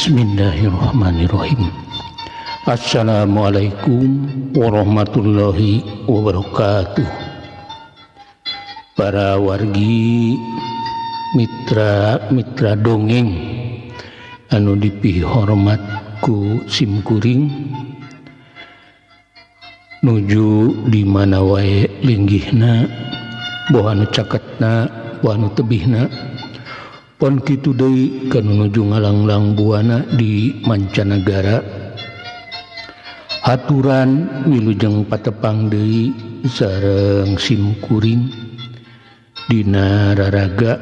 Bismillahirrahmanirrahim. Assalamualaikum warahmatullahi wabarakatuh. Para wargi, mitra-mitra dongeng anu dipihormat ku simkuring, nuju di mana wae linggihna, boh anu caketna, boh anu tebihna, pon kitu deui kanu nuju ngalanglang buana di mancanagara. Haturan wilujeng patepang deui sareng simkuring dina raraga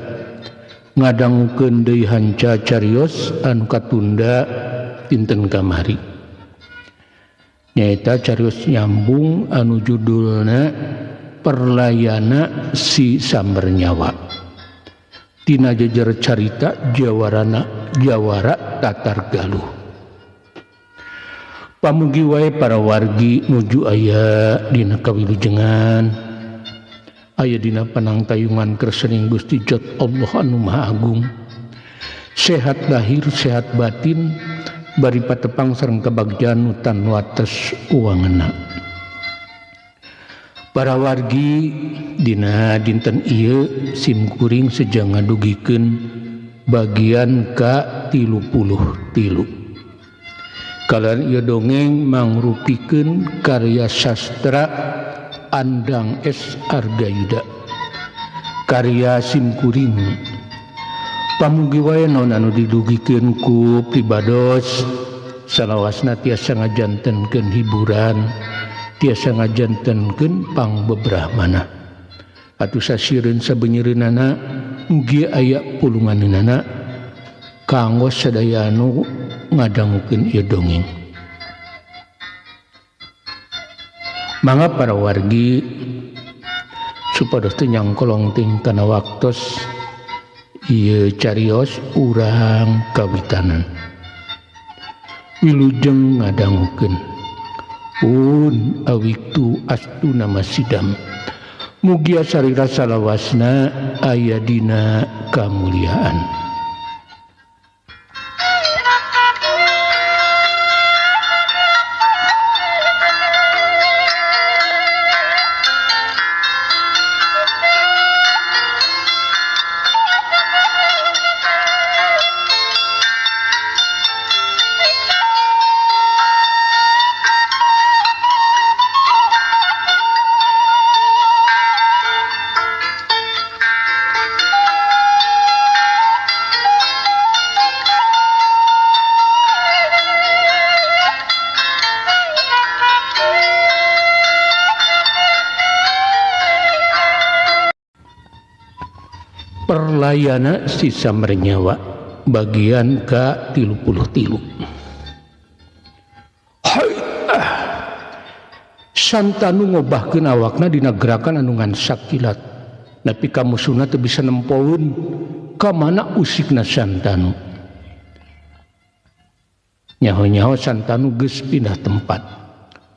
ngadangukeun deui hanca carios anu katunda dinten kamari. Nyaeta carios nyambung anu judulna Perlayana Si Sambernyawa. Tina jejer carita Jawarana Jawara Tatar Galuh. Pamugi wae para wargi nuju aya dina kawilujengan, aya dina panangtayungan kersening Gusti Jot Allah anu Maha Agung, sehat lahir sehat batin, bari patepang sareng kabagjaan nu tan wates uwangena. Para wargi, dina dinten ieu simkuring seja ngadugikeun bagian ka 33. Kalian ieu dongeng mangrupikeun karya sastra Andang S. Argayuda, karya simkuring. Pamugi wae naon anu didugikeun ku pribados salawasna tiasa ngajantenkeun hiburan, tiasa ngajantenkeun pangbebrahmana. Atuh sasireun sabenyeureunana mugi aya pulunganeunana kanggo sadaya anu ngadangukeun ieu dongeng. Mangga para wargi supados teu nyangkolong ting kana waktos ieu carios urang kawitanan. Wilujeng ngadangukeun. Pun awiktu astuna masidam. Mugia sarira salawasna aya dina kamuliaan. Perlayana Si Sambernyawa bagian ka 33. Hai, ah. Santanu ngobahkeun awakna dina gerakan anu ngan sakilat. Nepi ka musuhna teu bisa nempoeun ka mana usikna Santanu. Nyaho-nyaho Santanu geus pindah tempat.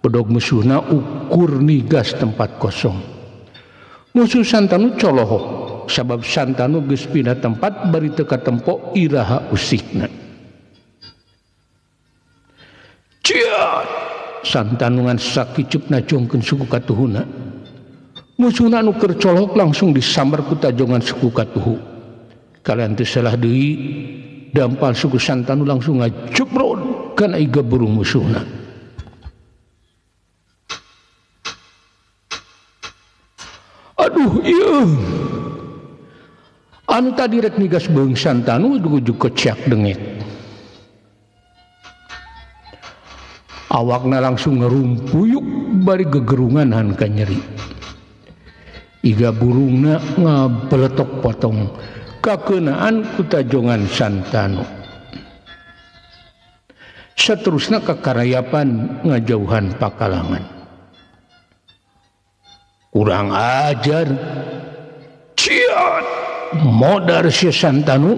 Bedog musuhna ukur nigas tempat kosong. Musuh Santanu colohok sabab Santanu geus pindah tempat bari teu katempo iraha usikna. Ciat! Santanu ngan sakicup najongkeun suku katuhuna. Musuhna anu keur colohok langsung disambar ku tajongan suku katuhu. Kalian teu salah deui, dampal suku Santanu langsung ngajubrod kana iga burung musuhna. Aduh ieu. Anu tadi rek nigas beung Santanu ujug-ujug keciak dengek. Awakna langsung ngerumpuyuk bari gegerungan han ka nyeri. Iga burungna ngabeletok potong kakeunaan ku tajongan Santanu. Seterusna kakarayapan ngajauhan pakalangan. Kurang ajar. Ciat! Modar si Santanu.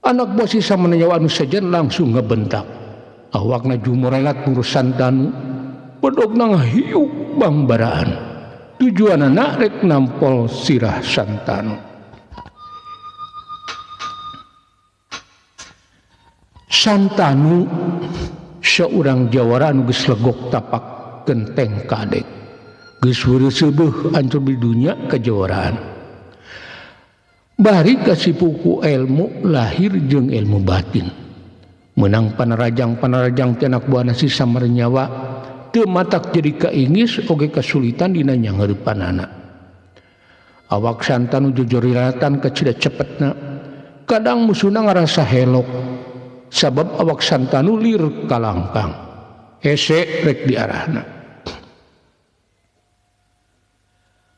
Anak buah si Sambernyawa anu sejen langsung ngebentak. Awakna jumorelat ngurus Santanu. Bedogna ngahiuk bangbaraan. Tujuanana rek nampol sirah Santanu. Santanu seorang jawara anu geus legok tapak genteng kadek. Geus weureuseuh ancur di dunya kejawaraan. Bari kasipuku ilmu lahir jeung ilmu batin. Menang panarajang-panarajang ti anak buahna si Samernyawa teu matak jadi kaingis oge kasulitan dina nyangheurepanana. Awak Santanu jojorilatan kacida cepetna. Kadang musuhna ngarasa helok sabab awak Santanu lir kalangkang. Hese rek diarahna.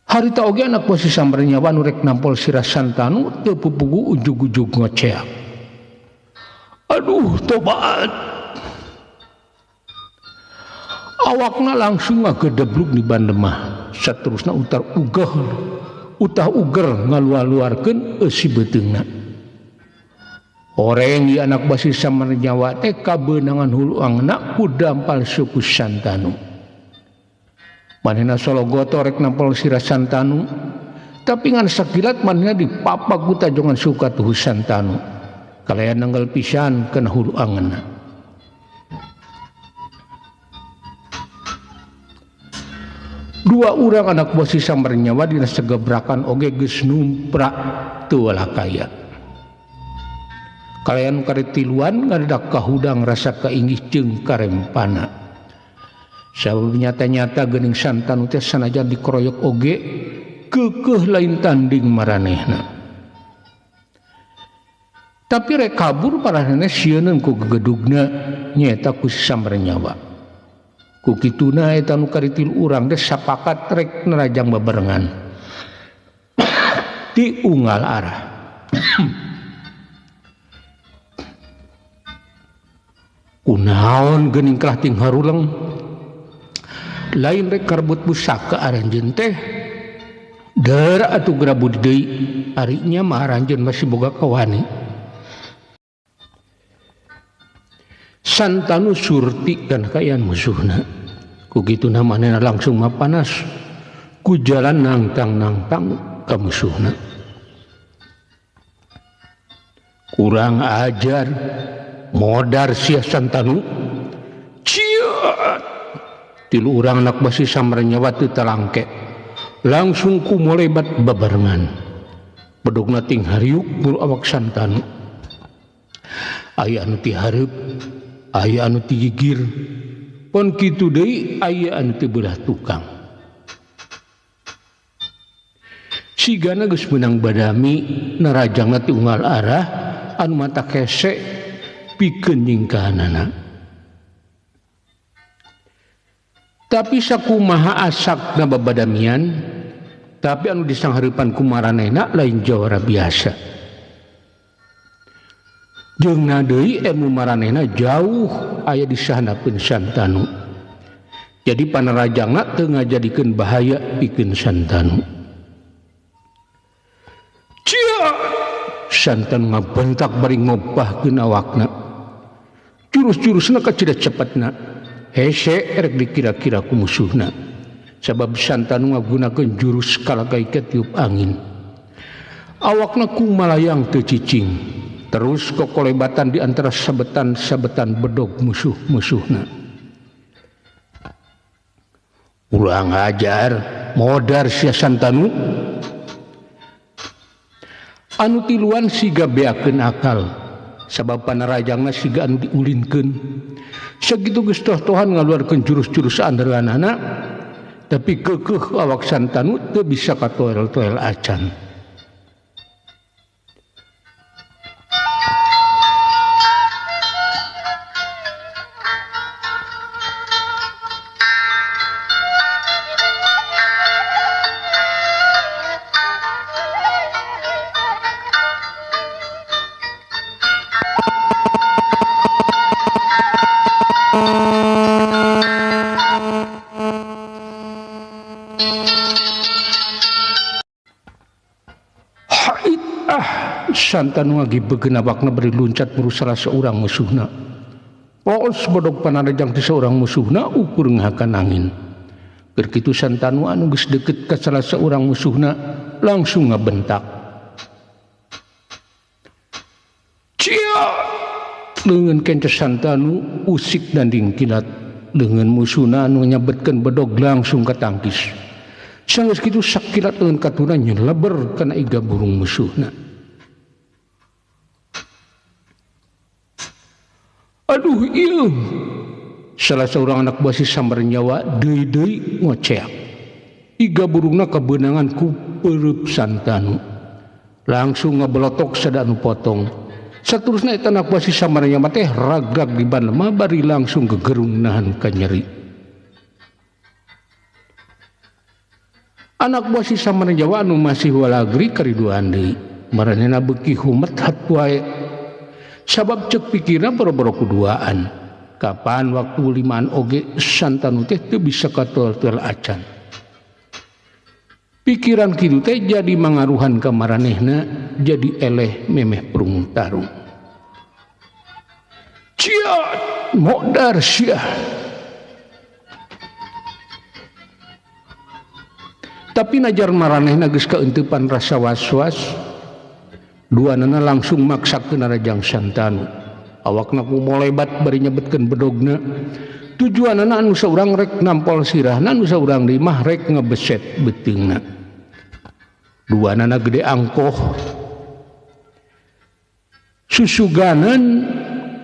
Harita oge anak buah si Samernyawa nu rek nampol sirah Santanu teu pupugu ujug-ujug ngoceak. Aduh tobat. Awakna langsung ngagedeblug di bandemah. Saterusna utar ugeh utah uger ngaluar-luarkeun eusi beuteungna. Oreng ieu anak basi Samernyawa teh kabeunangan hulu angna ku dampal suku Santanu. Manehna sologoto rek nampol sirah Santanu, tapi ngan sakilat manehna dipapak ku tajongan suka tuhu Santanu. Kalayan nanggal pisan kana hulu angeunna. Dua urang anak buah si Samernyawa dina segebrakan oge geus numprak teu walakaya. Kalayan kari tiluan ngadedak kahudang rasa kainggih jeung karempana. Sabab nyata-nyata geuning Santanu teh sanajan dikeroyok oge keukeuh lain tanding maranehna. Tapi rek kabur paranehna sieun ku gegedugna nyaeta ku si Samernyawa. Ku kituna eta nu kari tilu urang teh sapakat rek nerajang babarengan. Ti unggal arah. Kunaon geuning kalah ting haruleng. Lain rek karebut pusaka aranjeun teh. Deur atuh grabud deui, ari nya mah aranjeun masih boga kawani. Santanu surti dan kaayaan musuhna. Ku kituna manehna langsung mapanas. Ku jalan nangtang-nangtang ka musuhna. Kurang ajar modar sia Santanu. Ciat. Tilu urang anak basi Samernyawa teu talangke. Langsung ku molebat babarengan. Bedogna ting hariuk buru awak Santanu. Aya anu ti hareup, aya anu ti gigir, pon kitu deui aya anu ti beulah tukang. Sigana geus meunang badami narajangna ti unggal arah anu mata kese pikeun nyingkahanana. Tapi sakumaha asakna babadamian, tapi anu disanghareupan ku maranehna lain jawara biasa. Jeung deui ilmu maranehna jauh aya di sahandapeun Santanu. Jadi panarajangna teu ngajadikeun bahaya pikeun Santanu. Cia! Santanu ngabentak bari ngobahkeun awakna. Jurus-jurusna kacida cepetna. Hese rek dikira-kira ku musuhna. Sabab Santanu ngagunakeun jurus kalagai ketiup angin. Awakna ku malayang teu cicing. Terus kokolebatan di antara sabetan-sabetan bedog musuh-musuhna. Ulang ajar, modar sia Santanu. Anu tiluan siga beakeun akal, sabab panarajangna siga anu diulinkeun. Sakitu geus toh-tohan ngaluarkeun jurus-jurus andalanana, tapi keukeuh awak Santanu teu bisa katoel-toel acan. Santanu ngagibegeun awakna bari luncat muru salah seorang musuhna. Poos bodog panarajang ti seorang musuhna ukur ngahakan angin. Keur kitu Santanu anu geus deukeut ka salah seorang musuhna langsung ngabentak. Cia! Leungeun kence Santanu usik danding kilat. Leungeun musuhna anu nyabetkeun bedog langsung katangkis. Sanggeus kitu sakilat leungeun katuna nyeleber kana iga burung musuhna. Aduh ieu. Salah seorang anak buah si Sambar Nyawa deui-deui ngoceak. Iga burungna kabeunangan ku peureub Santanu. Langsung ngabelotok sada anu potong. Saterusna eta anak buah si Sambar Nyawa teh ragag di ban lemah bari langsung gegerung nahan ka nyeri. Anak buah si Sambar Nyawa anu masih walagri kariduan deui. Maranehna beuki humethat wae. Sabab cek pikirna boro-boro kuduaan. Kapan waktu limaan oge Santanu teh teu bisa katol-tol acan. Pikiran kitu teh jadi mangaruhan ka maranehna jadi eleh memeh prung tarung. Ciat modar sia. Tapi najar maranehna geus kaeuntepan rasa was-was, duanana langsung maksakeun Rajang Santanu. Awakna ku molebat bari nyebetkeun bedogna. Tujuanana anu saurang rek nampol sirahna, anu saurang deui mah rek ngebeset beuteungna. Duanana gede angkoh. Susuganan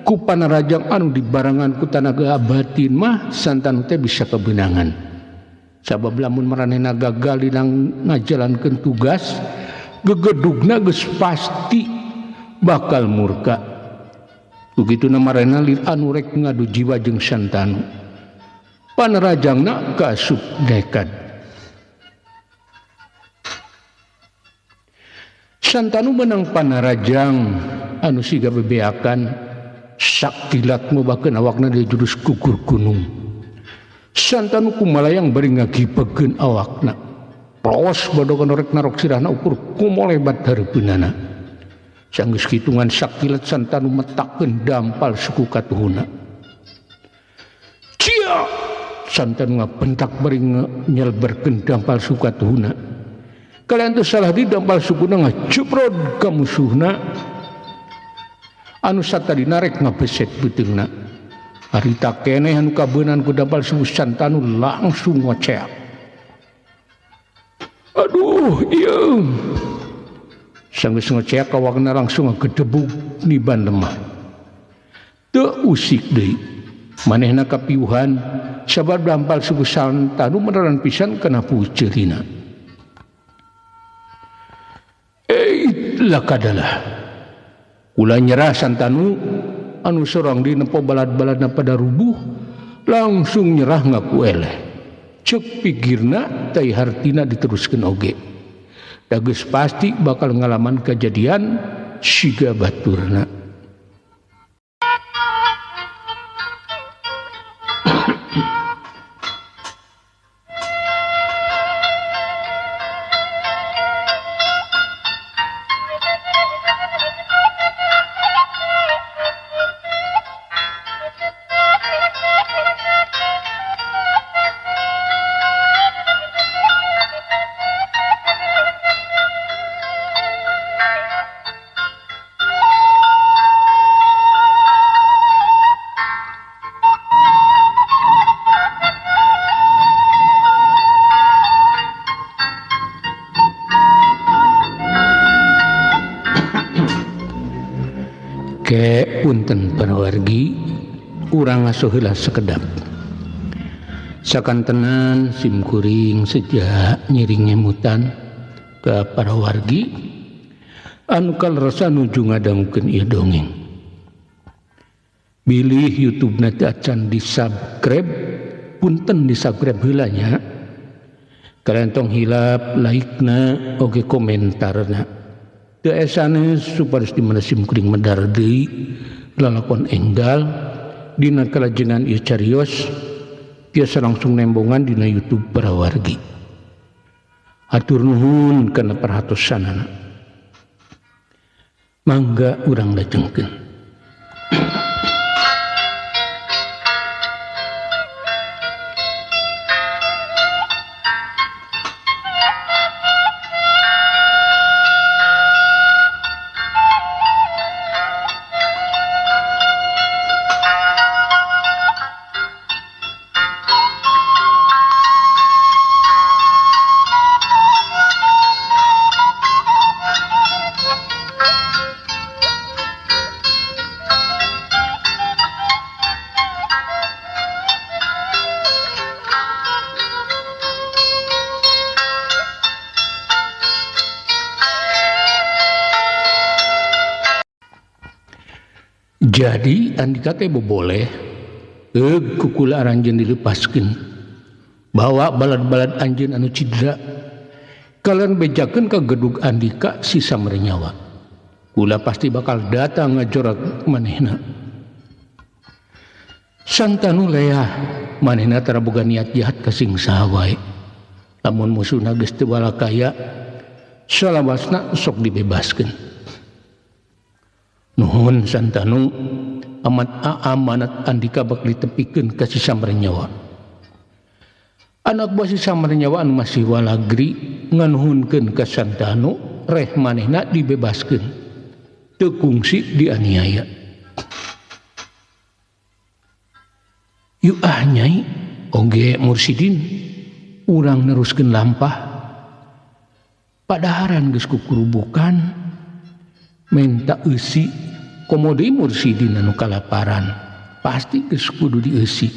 ku panarajang anu dibarengan ku tanaga batin mah Santanu teh bisa kebenangan. Sabab lamun maranehna gagal dina ngajalankeun tugas, gegedugna geus pasti bakal murka. Begitu maranehna lir anu rek ngadu jiwa jeung Santanu. Panarajangna kasup nekad. Santanu menang panarajang anu siga bebeakan sakilat ngobakeun awakna di jurus gugur gunung. Santanu kumalayang bari ngagibegeun awakna. Plos bodogan rek narok sirahna ukur kumolebat hareupeunana. Sanggeus kitungan sakilat Santanu metakeun dampal suku katuhuna. Cia! Santanu ngabentak bari nyelberkeun dampal suku katuhuna. Kalian teu salah di dampal sukuna ngajebrod ka musuhna anu satadina rek ngabeset beuteungna. Harita keneh anu kabeunang ku dampal suku Santanu langsung ngoceak. Aduh, ieu. Sanggeus ngoceak awakna langsung ngagedebug niban lemah. Teu usik deui. Manehna kapiuhan sabab dampal suku Santanu meneran pisan kana puceurina. Lakadalah. Ulah nyerah Santanu anu sorang di nempo balad-baladna pada rubuh langsung nyerah ngaku eleh. Cek pikirna tai hartina diteruskeun oge. Da geus pasti bakal ngalaman kejadian siga baturna. Ke punten parawargi urang ngasuh heula sekedap. Sakantenan simkuring sejak ngiring ngemutan ka parawargi anu kaleresa nuju ngadangukeun ieu dongeng. Bilih YouTube-na teu acan di-subscribe, punten di-subscribe heula nya. Kalian tong hilap like-na oge komentarna. Teu esanes supados di mana simkuring medar deui lalakon enggal dina kalajengan ieu carios tiasa langsung nembongan dina YouTube parawargi. Hatur nuhun kana perhatosanana. Mangga urang lajengkeun. Jadi Andika teh boboleh kukula aranjeun dilepaskeun. Bawa balad-balad anjeun anu cidra. Kalian bejakeun ka gedug Andika sisa merenyawa. Kula pasti bakal datang ngajorak manehna. Santanu leah manehna tara boga niat jahat ka sing saha wae. Lamun musuhna geus teu walakaya salawasna sok dibebaskeun. Nuhun Santanu, amat amanat Andika bak ditepikeun ka si Samrenyawa. Anak buah si Samrenyawa anu masih walagri nganuhunkeun ka Santanu reh manehna dibebaskeun. Teu kungsi dianiaya. Yu ah nyai, oge mursidin, urang neruskeun lampah. Padaharan geus kukurubukan menta eusi komo deui mursidin anu kalaparan pasti geus kudu dieusi.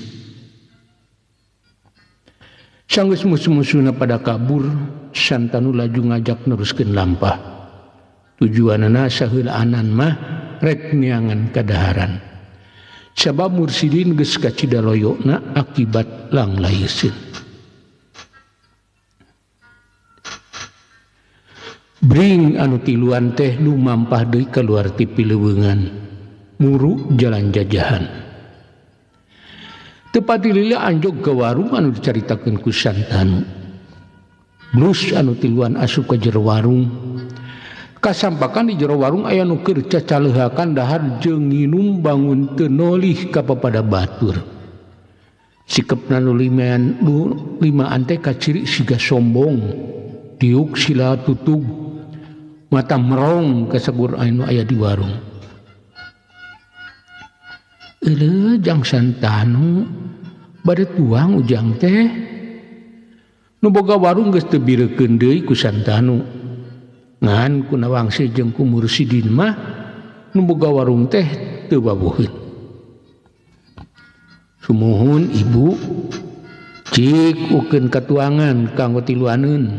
Sanggeus musuh-musuhna pada kabur, Santanu laju ngajak neruskeun lampah. Tujuanana saheulaanan mah rek neangan kadaharan. Sabab mursidin geus kacida loyokna akibat langlayeseun. Bring anu tiluan teh lumampah deui kaluar ti pileuweungan, muru jalan jajahan. Tepat lila anjog ke warung anu dicaritakeun ku Santanu. Blus anu tiluan asup ka jero warung. Kasampakan di jero warung aya nu keur cacaleuhakan dahar jeung nginum bangun teu nolih ka papada batur. Sikepna nu limaan teh kaciri siga sombong, diuk sila tutug, mata merong kasegur anu aya di warung. Euleuh jang Santanu bade tuang ujang teh. Nu boga warung geus teu bireukeun deui ku Santanu. Ngan ku Nawangsi jeung ku Mursidin mah nu boga warung teh teu babuheun. Sumuhun ibu, cik ukeun katuangan kanggo tiluaneun.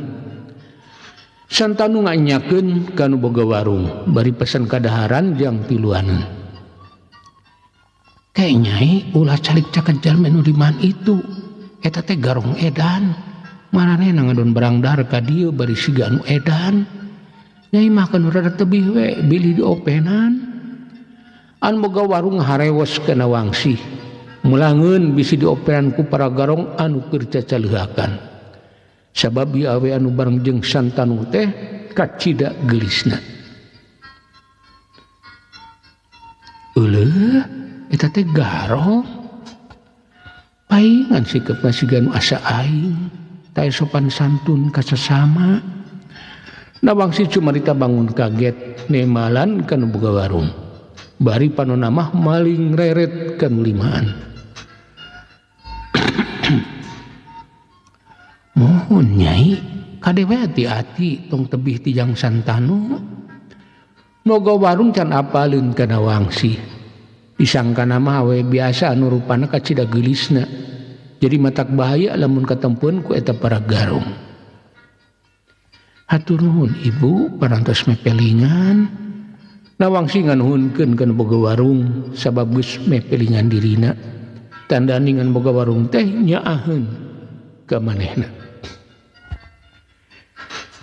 Santanu nganyakeun ka nu boga warung bari pesen kadaharan jang tiluaneun. Kae nyai ulah calik caket jalma nu limaan itu. Eta teh garong edan. Maranehna ngadon barang dahar ka dieu bari siga anu edan. Nyai mah kan rada tebih we bilih diopenan. Anu boga warung harewos ka Nawangsi. Mulangeun bisi diopenan ku para garong anu keur cacaleuhakan. Sabab ieu awe anu bareng jeung Santanu teh kacida geulisna. Euleuh eta teh garong. Paingan sikepna siga nu asa aing, teh sopan santun ka sasama. Nawangsi cumarita bangun kaget nemalan ka nu boga warung. Bari panona mah maling reret ka nu limaan. Mohon nyai, kade we hati-hati tong tebih ti jang Santanu. Moga warung can apaleun ka Nawangsi. Disangkana mah we biasa anu rupana kacida geulisna. Jadi matak bahaya lamun katempuan ku eta para garong. Hatur nuhun ibu parantos mepelingan. Nawangsi nganuhunkeun ka nu boga warung sabab geus mepelingan dirina. Tandandingan boga warung teh nyaaheun ka manehna.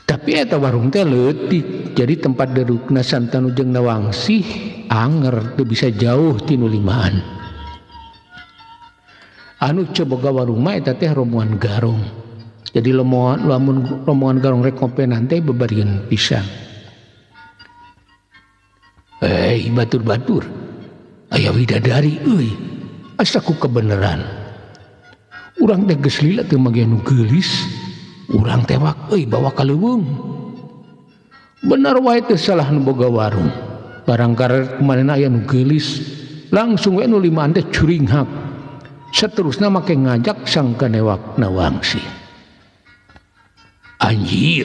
Tapi eta warung teh leutik, jadi tempat derukna Santanu jeung Nawangsi anger teu bisa jauh ti nu limaan. Anu teu boga warung mah eta teh rombongan garong. Jadi lamun rombongan garong rek ngopenan teh bebarieun pisan. Batur-batur aya widadari euy. Asa ku kebeneran. Urang teh geus lila teu mage nu geulis. Urang tewak euy bawa ka leuweung. Bener wae teh salah nu boga warung. Barang karet kumanehna aya nu geulis, langsung we nu limaan teh curinghak. Seterusna make ngajak sang kanewak Nawangsi. Anjir,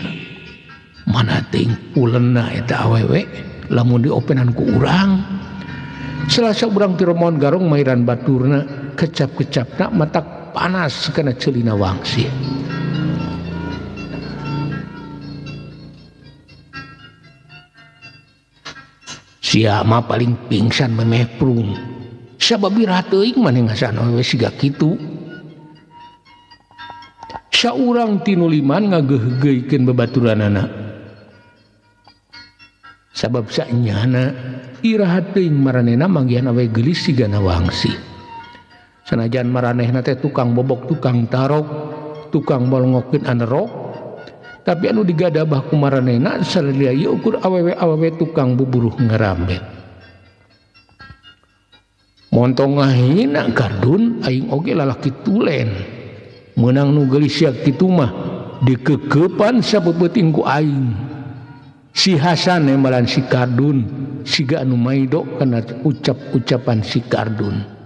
mana teuing pulenna eta awewe lamun diopenan ku urang. Selasa urang ti rombongan garong mairan baturna, kecap-kecapna matak panas kana ceuli Nawangsi. Sia mah paling pingsan memeh prung. Sabab iraha teuing maneh ngasaan awewe siga kitu. Saurang ti nu limaan ngageuhgeuikeun babaturanana. Sabab sanyana iraha teuing maranehna manggihan awewe geulis siga Nawangsi. Sanajan maranehna teh tukang bobok, tukang tarok, tukang molongokeun anerok, tapi anu digadabah ku maranehna salila ieu ukur awewe-awewe tukang buburuh ngarambet. Montong ngahina Kardun aing oge lalaki tulen. Meunang nu geulis sia kitu mah dikekepan sapeupeting ku aing. Si Hasan nembalan si Kardun siga anu maido kana ucap-ucapan si Kardun.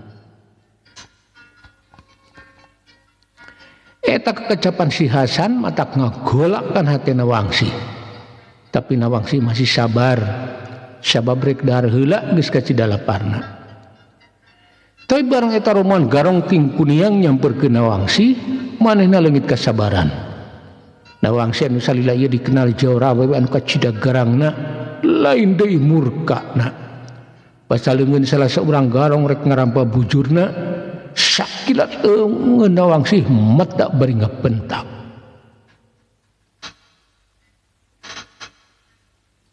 Eta kekecapan si Hasan matak ngagolakkan hati Nawangsi. Tapi Nawangsi masih sabar. Sabab rek dahar heula geus kacida laparna. Tapi barang eta rombongan garong ting kuniang nyamperkeun Nawangsi, manehna leungit kasabaran. Nawangsi anu salila ieu dikenal jawara awewe anu kacida garangna, lain deui murkana. Pasal leungeun salah saurang garong rek ngarampa bujurna, sakilat leungeun Nawangsi mata bari ngapentak.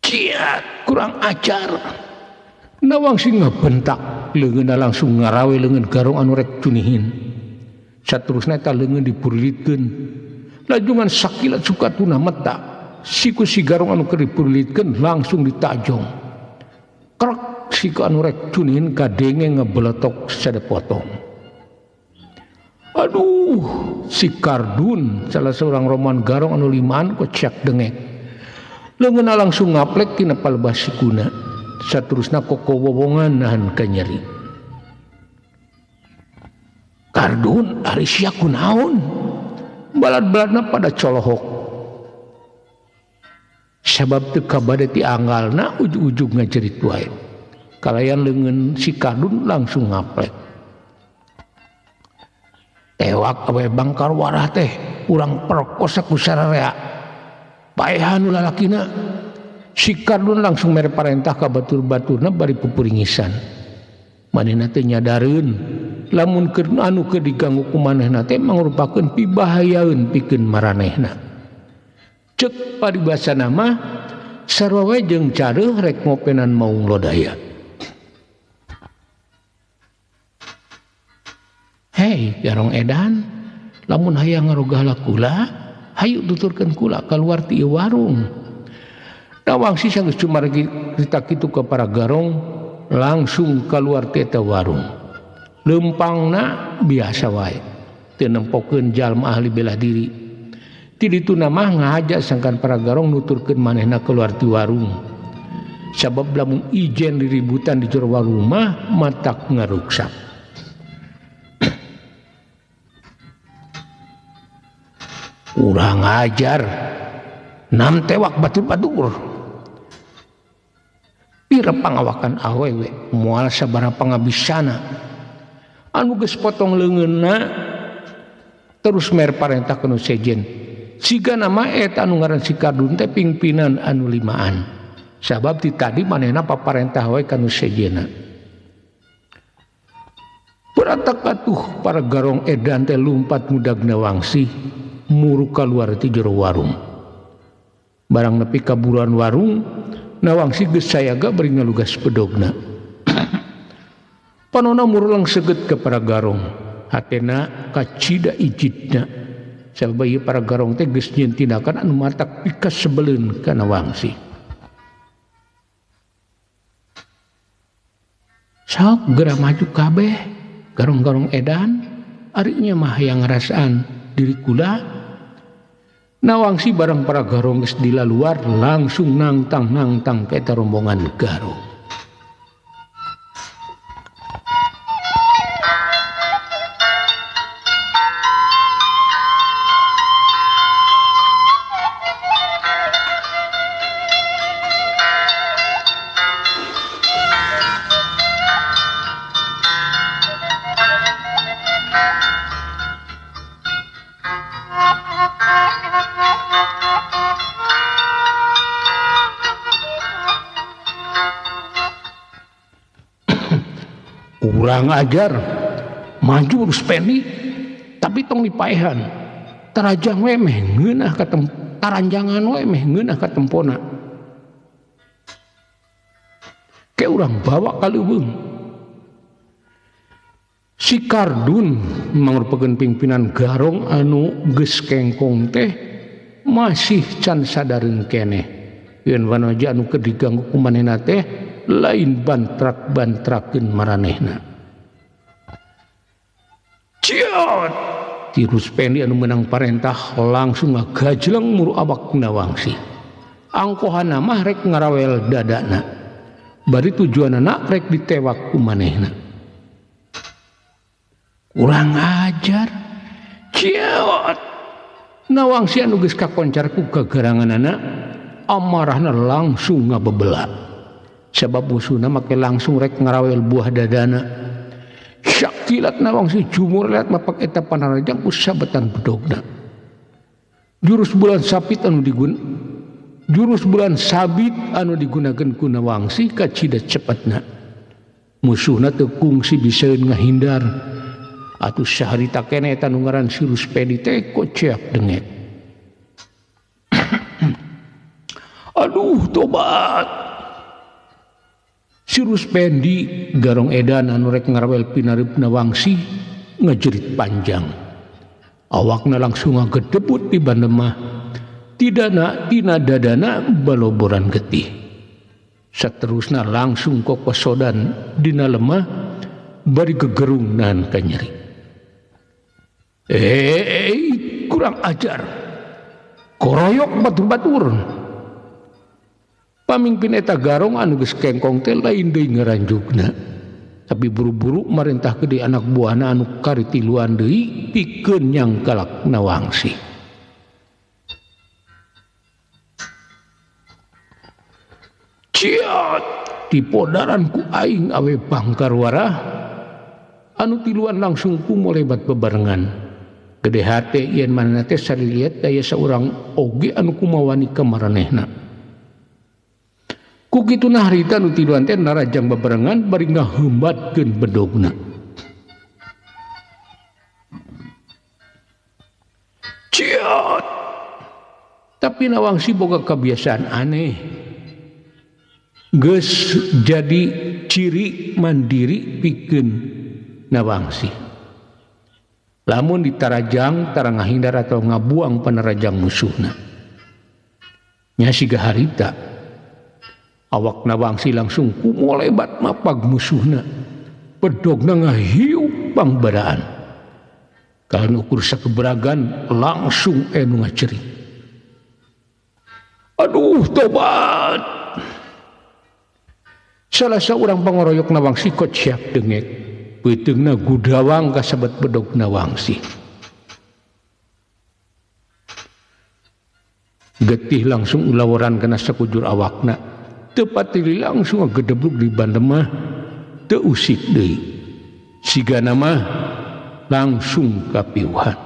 Ciat kurang ajar. Nawangsi ngabentak, leungeunna langsung ngarawe leungeun garong anu rek cunihin. Saterusna eta leungeun dipurlitkeun. Lajungan sakilat sukatuna meta, siku si garong anu keur dipurlitkeun langsung ditajong. Krek siku anu rek cunihin kadenge ngebeletok sadepotong. Aduh, si Kardun salah seorang roman garong anu limaan kocak dengek. Leungeunna langsung ngaplek tina palebah sikuna. Saterusna koko wowongan nahan kanyeri. Kardun ari sia kunaon? Balad-baladna pada colohok. Sabab teu kabade ti anggalna ujug-ujug ngajerit wae. Kalayan leungeun si Kardun langsung ngaplek. Tewak awe bangkar warah teh urang perkosa ku sararea. Paehan nu lalakina. Si Kardun langsung mere parentah ka batur-baturna bari pupuringisan. Manehna teh nyadareun lamun keur anu keur diganggu ku manehna teh mangrupakeun pibahayaeun pikeun maranehna. Ceuk paribasana mah sarua we jeung careuh rek ngopenan maung lodaya. Hei garong edan, lamun hayang ngarogah kula, hayu tuturkeun kula kaluar ti ieu warung. Nawangsi sanggeus cumargi cerita kitu ka para garong langsung kaluar ti eta warung. Leumpangna biasa wae, teu nempokeun jalma ahli bela diri. Ti dituna mah ngahaja sangkan para garong nuturkeun manehna keluar ti warung. Sabab lamun ijen diributan di jero warung mah matak ngaruksak. Urang ajar, nam tewak batur-batur. Pira pangawakan awewe moal sabaraha pangabisana. Anu geus potong leungeunna terus mer parentah ka nu sejen. Siga nama eta anu ngaran si Kardun teh pingpinan anu limaan. Sabab ti tadi manehna paparentah wae ka nu sejenna. Beratak atuh para garong edan teh lumpat mudag Nawangsi muru kaluar ti jero warung. Barang nepi ka buruan warung, Nawangsi geus sayaga bari ngalugas bedogna. Panona murulang seget ke para garong. Hatena kacida ijidna. Sabab ieu para garong teh geus nyieun tindakan anu matak pikasebeleun ka Nawangsi. Sok geura maju kabeh garong-garong edan, ari nya mah hayang ngarasaan diri kula. Nawangsi barang para garong geus dilaluar langsung nangtang-nangtang ka eta rombongan garong. Kurang ajar. Maju Ruspendi tapi tong dipaehan. Tarajang we meh ngeunah ka taranjangan we meh ngeunah ka tempona. Ke urang bawa ka leuweung. Si Kardun mangrupakeun pimpinan garong anu geus kengkong teh masih can sadareun keneh. Yen wanoja anu keur diganggu ku manehna teh lain bantrak-bantrakeun maranehna. Ciot! Ti Ruspendi anu meunang parentah langsung ngagajleng muru awak Nawangsi. Angkohana mah rek ngarawel dadana. Bari tujuanana rek ditewak ku manehna. Kurang ajar. Ciot! Nawangsi anu geus kakoncar ku gagaranganana amarahna langsung ngabebela. Sabab musuhna make langsung rek ngarawel buah dadana. Sakilat Nawangsi jumur liat mapak eta panarajang ku sabetan bedogna. Jurus bulan sabit anu digunakeun ku Nawangsi kacida cepetna. Musuhna teu kungsi bisaeun ngahindar. Atuh saharita keneh eta nu ngaran si Ruspendi teh koceak dengek. Aduh tobat. Si Ruspendi garong edan anu rek ngarawel pinareup Nawangsi ngajerit panjang. Awakna langsung ngagedebut di bandemah. Tidana tina dadana baloboran getih. Saterusna langsung kokosodan dina lemah bari gegerung nahan kanyeri. Kurang ajar. Koroyok batur-batur. Pamimpin eta garong anu geus kengkong teh lain deui ngaranjukna. Tapi buru-buru marentah gede anak buahna anu kari tiluan deui pikeun nyangkalak Nawangsi. Ciot! Dipodaran ku aing awe bangkar warah anu tiluan langsung ku molebat bebarengan. Gede hate yen manehna teh sariliat daya saurang oge anu kumawani ka maranehna. Ku kitu harita nu tiluan teh narajang bebarengan bari ngahembatkeun bedogna. Ciot! Tapi Nawangsi boga kebiasaan aneh. Geus jadi ciri mandiri pikeun Nawangsi. Lamun ditarajang tara ngahindar atau ngabuang panarajang musuhna. Nya siga harita. Awak Nawangsi langsung kumolebat mapag musuhna. Bedogna ngahiup pangbaraan. Kalau ukur sakeberagan langsung enu ngacerik. Aduh tobat. Salah seorang pangoroyok Nawangsi kociak dengek. Peuteungna gudawang kasebet bedog Nawangsi. Getih langsung ulawaran kana sakujur awakna. Teu patili langsung gedebluk di bandemah, teu usik deui. Sigana mah langsung kapiuhan.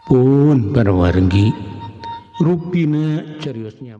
Pun para wargi rupina cariosnya.